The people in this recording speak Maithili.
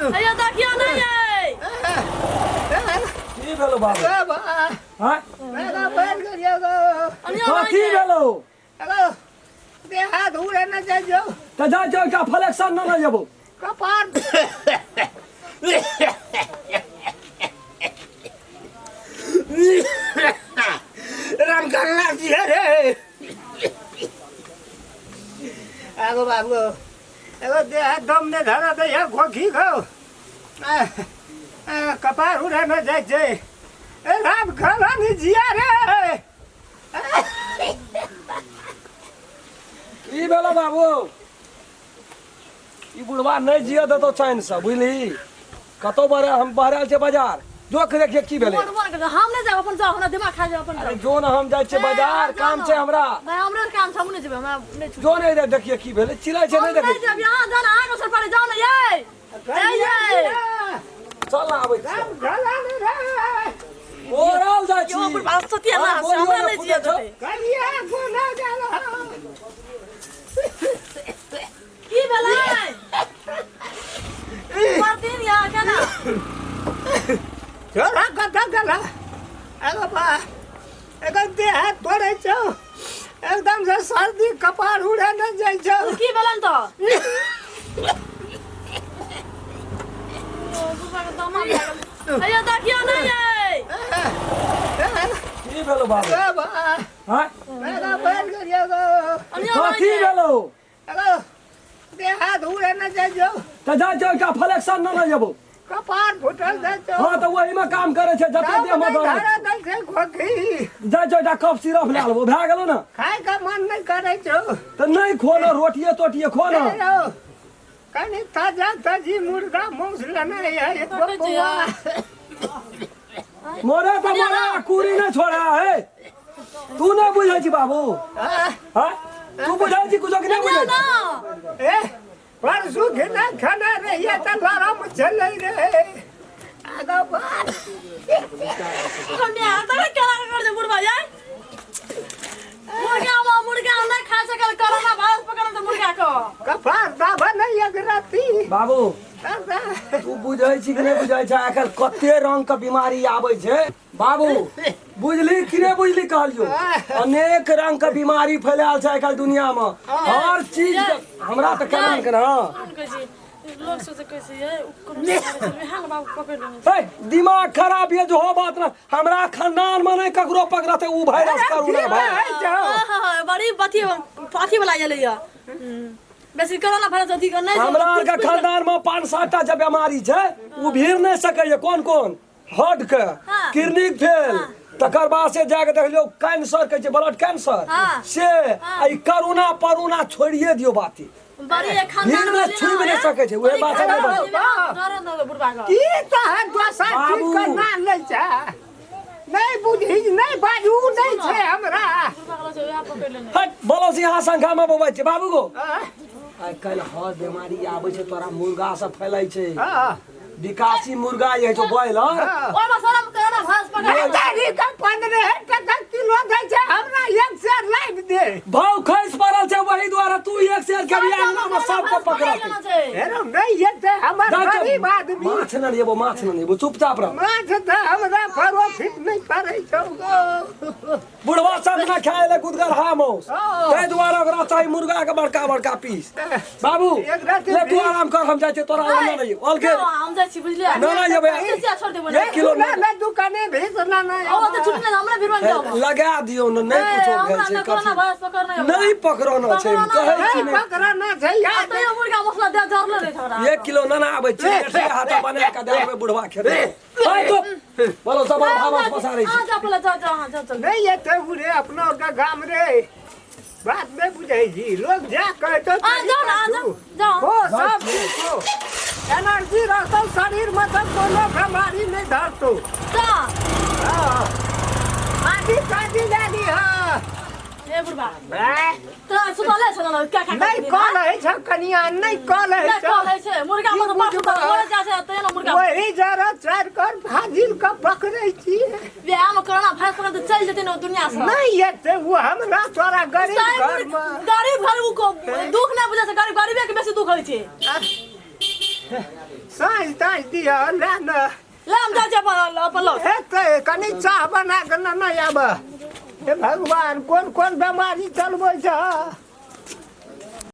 अयो देखियो नहीं ये की भेलो बाबू हाँ कथी भेलो तऽ जा जाओ एकटा फ्लेक्सन न जेबो कपार रामकन्ना जी रे आगो बाबू एगो देह दम ने धरा दे है घोघी गो कपार उड़े न जाइ छै ए राम खाना नि जिया रे की भेलो बाबू ई बुढ़वा नहि जिय देतौ चैनसँ बुझली कतौ बहरे हम बहरायल छै बाजार जो के देखिए की भेलै मोर मोर के हम नहीं जाब अपन जाओ हमरा दिमाग खा जाओ अपन अरे जाओ जो ने हम जाइ छियै ए, बाजार जाओ काम ना। छै हमरा भाई हमरो काम छै हम नहीं जेबै हमरा नहीं छुट्टी जो नहीं रे देखिए की भेलै चिल्लै छै हम नहि नहीं देखै जेब यहाँ जाना आगे सर पर जाओ ना ये ए ये चल ना आबै राम खाना नि रे ओरल जाइ छी यो बुढ़वा सतिया ना अरे बोलियो हमरा ने नहीं जिया फुटै छौ। देतै करिया कोना जाला की भेलै परतीन यहाँ केना छोरा कतऽ गेला एगो बा एगो देह हाथ तोड़ै छौ एकदम से सर्दी कपार उड़े न जाइ छौ की भेलन तऽ ओ, बुढ़बा के दमा भए गेल। अयो देखियो नहि यै की भेलो बाबू ए बा हाँ मेरा बैल करिया गो अनिया कथी भेलो एगो देह हाथ उड़े न जाइ छौ तऽ जाइ छौ एकटा फ्लेक्सन न लऽ जेबो कपार फुटल जाइ छौ हाँ तऽ ओहीमे काम करै छै जते देह मे दर्द धरा दै छै खोखी जाइ छौ एकटा कफ सिरप लए लेबो भए गेलो ने खाय के मन नहि करै छौ तऽ नहि खो ने रोटिए तोटिए खो ने यौ कनि ताजा ताजी मुर्गा मांस लेना है एक बउआ मोरे तऽ मोरा कुरी नहि छोड़ा है तू नहि बुझै छी बाबू हाँ तू बुझै छी कुछो कि नहि बुझै छी ए परसू घिना खाना रहिए तऽ लरम चलै रे आगा बात कन्या तब केना कर दे बुढ़बा यै मुर्गा वा मुर्गा नहि खा सकल कोरोना वायरस पकड़ल तऽ मुर्गा को कपार दाबा नहीं अगरती बाबू तू बुझै छी कि नहि बुझै छै आइ काल्हि कते रंग के बीमारी आबै छै बाबू बुझली कि नहि बुझली कहलियो अनेक रंग के बीमारी फैलायल छै आइ काल्हि दुनिया में हर चीज के हमरा तऽ केना ने केना सुन कहै छी लोग सोचे कैसे ये कोरोना वायरस हाल बाबू पकड़ लेने हे दिमाग खराब ये जो हो बात ना हमरा खानदान में नहीं ककरो पकड़ते उ वायरस कोरोना वायरस हाँ हाँ बड़ी अथी अथी वाला एलै या बेसी कोरोना वायरस अथी के नहि हमरा आर के खानदान में पाँच सात टा जे बीमारी छै उ भीड़ नहीं सकैए कोन कोन हार्ट के किडनी फेल तकर बाद से जाके देखलियो कैंसर कहै छै ब्लड कैंसर से आ ई कोरोना परोना छोड़िए दियो बाती बड़ी एक खानदान भीड़ में छुबि नहि सकै छै, उहे बात छै ने। बुढ़बा के की तहन दोसर चीज के बाबू। नाम लै छै नहि बुझही नहि बाजू नहि छै हमरा बुढ़बा के वएह पकड़ लेने हट बोलो सिंहा संखा में बबै छै बाबू गो आइ काल्हि हर बीमारी आबै छै तोरा मुर्गा से फैलै छै हाँ विकासी मुर्गा जे होइ छौ बॉयलर ओहिमे शरम कोरोना वायरस पकड़ तारी के 15 टका किलो दै छै हमरा एक सेर लाबि दे भाव खसि पड़ल छै वही दुआरे तू एक सेर के बियाह में सबके पकड़त हेरो नहि हेतै हमर गरीब आदमी माछ न लेबो माछ न लेबो चुपचाप रह माछ तऽ हमरा प्रॉफिट नहि करै छौ गो बुढ़वा सब ना खाए ले गुदगर हा मौस ताहि दुआरे ओकरा चाही मुर्गा के बड़का बड़का पीस बाबू एक राति ले तू आराम कर हम जाइ छियै तोरा लग नहि ऑल के हम जाइ छी बुझलियै ना ना जेबै छोड़ देबै एक किलो ना ना दुकाने भेज ना ना ओ तऽ छुट्टी नहि हमरा भिरवन जाओ लगा दियौ ने नहि कुछो भेल हमरा छै ना कोरोना कथी वायरस पकड़ने नहि पकड़ना छै कहै छी नहि नहि पकड़ना छै यार तैयो मुर्गा मसला दे जरले नहि छै हमरा एक किलो ना ना आबै छै एक हाथ बना के दे देबै बुढ़वा खेतै हाय तो बोलो सब भाव पसारै अहाँ छी जाओ पहिले जाओ जाओ अहाँ जाओ चलू नहि एते रे अपना के गाम रे बात नहि बुझै छी लोग जा कहतो अहाँ जाओ ना अहाँ जाओ जाओ हो सब ठीक हो एनर्जी रहतो शरीर में तो कोनो बीमारी नहीं धरतो जाओ हाँ। आदि काजी लाली हाँ ए बुढ़बा तोरा सुतले छौ ने क्या खा नहीं कल है छ कनिया नहीं कल है नहि छ कहै छै मुर्गा की मत मार बुझबा? मरे जा छै तैयो ने मुर्गा वही जरा चार कर फाजिल के पकड़ै छी बियाह में कोरोना वायरस पकड़ तऽ चलि जेतै ने ओ दुनिया से नहीं एते वो हमरा तोरा गरीब घर में गरीब घर उ को दुख नहि बुझै छै गरीब गरीबे के बेसी दुख होइ छै साँझ ताँझ दिअ ले ने। ले, हम जाइ छी अपन अपन लग। हेतै, कनि चाह बना कऽ ने नहि आबऽ। हे भगवान, कोन कोन बेमारी चलबै छ।